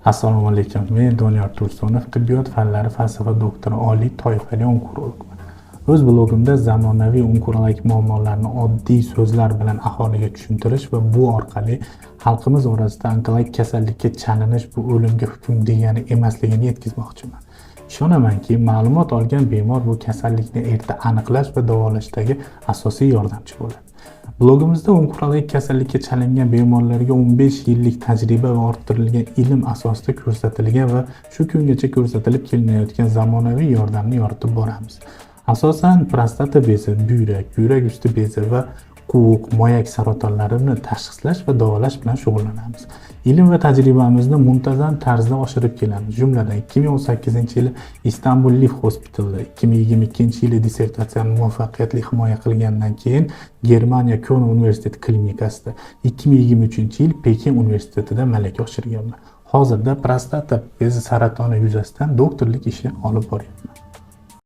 Assalomu alaykum. Men Doniyor Tursunov, tibbiyot fanlari falsafa doktori, oliy toifali onkologman. O'z blogimda zamonaviy onkologik muammolarni oddiy so'zlar bilan aholiga tushuntirish va bu orqali xalqimiz orasida onkologik kasallikka chalinish bu o'limga hukm degani emasligini yetkazmoqchiman. Ishonamanki, ma'lumot olgan bemor bu kasallikni erta aniqlash va davolashdagi asosiy yordamchi bo'ladi. Blogimizda onkologik kasallikka chalingan bemorlarga 15 yillik tajriba va orttirilgan ilm asosida ko'rsatilgan va shu kungacha ko'rsatilib kelinayotgan zamonaviy yordamni yoritib boramiz. Asosan prostata bezi, buyrak, buyrak usti bezi va quvuq, moyak saratonlarini tashxislash va davolash bilan shug'ullanamiz. Ilm va tajribamizni muntazam tarzda oshirib kelamiz. Jumladan, 2018-yili Istanbul Liv Hospitalda, 2022-yili dissertatsiyani muvaffaqiyatli himoya qilgandan keyin Germaniya Köln universiteti klinikasida, 2023-yil Pekin universitetida malaka oshirganman. Hozirda prostata bezi saratoni yuzasidan doktorlik ishi olib boryapman.